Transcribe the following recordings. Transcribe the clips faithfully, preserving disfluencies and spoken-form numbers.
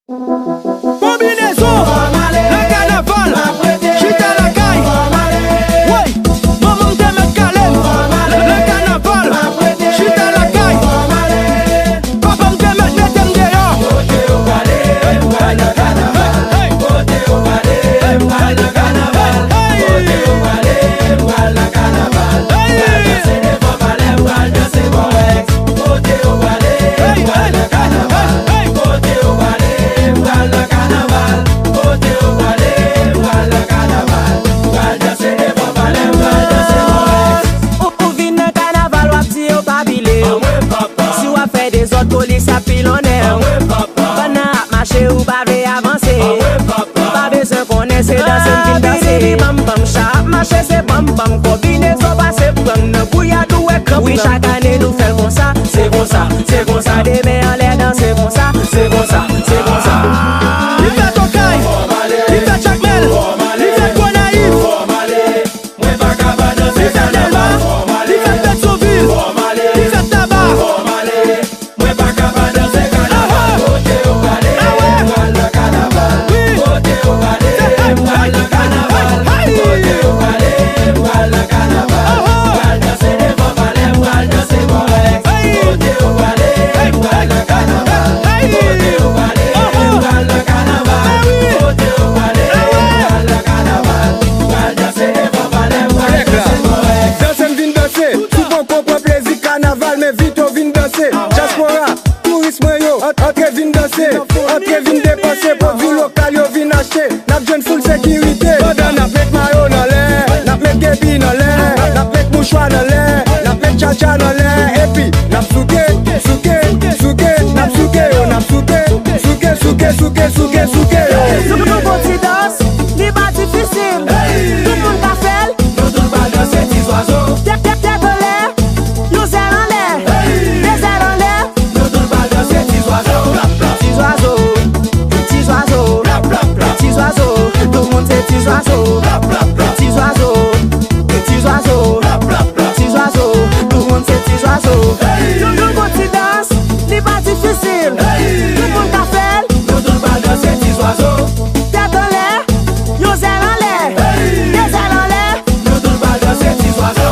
Konbinezon, nan kanaval, chita lakay. Woy, manman m te mèt kale m, nan kanaval, chita lakay. Papa m te mèt mete m deyò. Kote w prale, m pral nan kanaval. Kote w prale, m pral nan kanaval. Kote w prale, m pral nan kanaval. M pral danse devan palè, m pral danse bò èks. Kote w prale, m pral nan kanaval. Kote w prale, m pral nan kanaval. Kote w prale, m pral nan kanaval. M pral danse devan palè, m pral danse bò èks. Ou, ou vin nan kanaval, w ap di yo pa pile w. Si w ap fè dezòd, polis ap pilonnen w. Pandan ap mache, ou pa vle avanse. Pa bezwen konnen se danse m vin danse. Bidi bam bam, cha ap mache, se bam bam. Konbinezon pase pran nan gouyad ou wè kranp. Wi, chak ane nou fè l konsa. Se konsa, se konsa. Demen anlè danse konsa. Se konsa, se konsa. Li fèt Okay, li fèt Jakmèl, li fèt Gonayiv. Mwen pa ka pa danse kanaval. Li fèt Dèlma, li fèt Petyonvil, li fèt Taba. Mwen pa ka pa danse kanaval. Kote w prale, m pral nan kanaval. Kote w prale, m pral nan kanaval. Kote w prale, m pral nan kanaval. M pral danse devan palè, m pral danse bò èks. Kote w prale, m pral nan kanaval. Kote w prale, m pral nan kanaval. Kote w prale, m pral nan kanaval. M pral danse devan palè, m pral danse bò èks. Danse m vin danse, si w poko pran plezi kanaval, men vit ou vin danse. Dyaspora, touris mwen yo, ant-, antre vin danse, antre vin depanse, pwodui lokal yo vin achte. N ap jwenn foul sekirite. Pandan n ap met mayo nan lè, n ap met kepi nan lè, n ap met mouchwa nan lè, n ap met tchatcha nan lè, epi n ap souke, souke, souke, n ap souke yo, n ap souke, souke, souke, souke, souke, souke yo. Nou, nou gon ti dans, li pa difisil. Tout moun ka fè l. Nou tout pral danse ti zwazo. Tèt, tèt, tèt anlè, yon zèl anlè, de zèl anlè. Nou tout pral danse ti zwazo. Ti zwazo, ti zwazo, ti zwazo. Tout moun se ti zwazo. Ti zwazo, ti zwazo, ti zwazo. Tout moun se ti zwazo. Nou, nou gon ti dans, li pa difisil. Tout moun ka fè l. Nou tout pral danse ti zwazo. Tèt anlè, yon zèl anlè, de zèl anlè. Nou tout pral danse ti zwazo.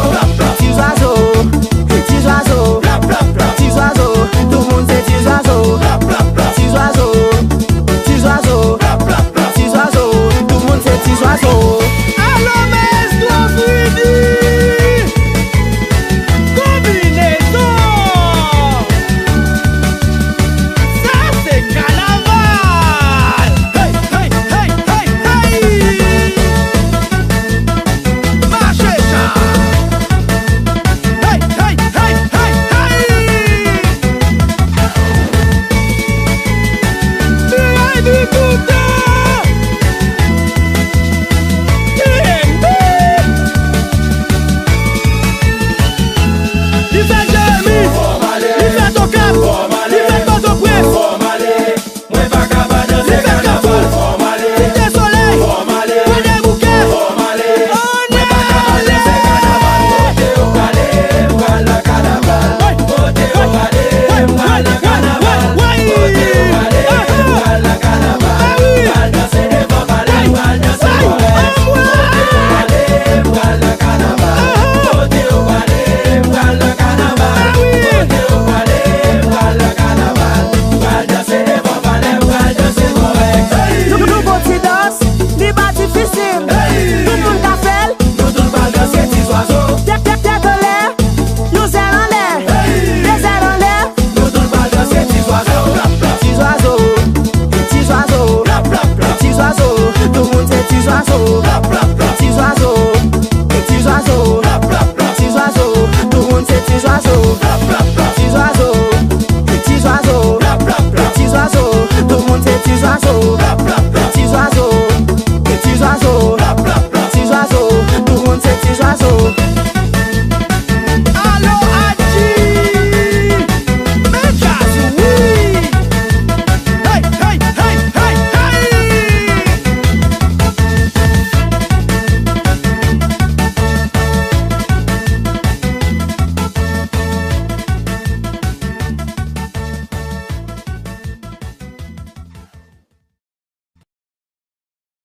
Ti zwazo, ti zwazo, ti zwazo. Tout moun se ti zwazo. Ti zwazo, ti zwazo, ti zwazo. Tout moun se ti zwazo. Alo, maestro Freddy! Konbinezon! Sa se kanaval! Hey, hey, hey, hey, hey! Mache sa! Hey, hey, hey, hey, hey! Tiraj di toutan! Kenbe! Li fèt Jeremi, li fèt Okap, li fèt Pòtoprens. Mwen pa ka pa danse kanaval. Site Solèy, Kwadèboukè. Ann ale! Nou, nou gon ti dans, li pa difisil. Tout moun ka fè l. Nou tout pral danse ti zwazo. Tèt, tèt, tèt anlè, yon zèl anlè, de zèl anlè. Nou tout pral danse ti zwazo. Ti zwazo, ti zwazo, ti zwazo. Tout moun se ti zwazo. Ti zwazo, ti zwazo, ti zwazo. Tout moun se ti zwazo. Ti zwazo, ti zwazo, ti zwazo. Tout moun se ti zwazo.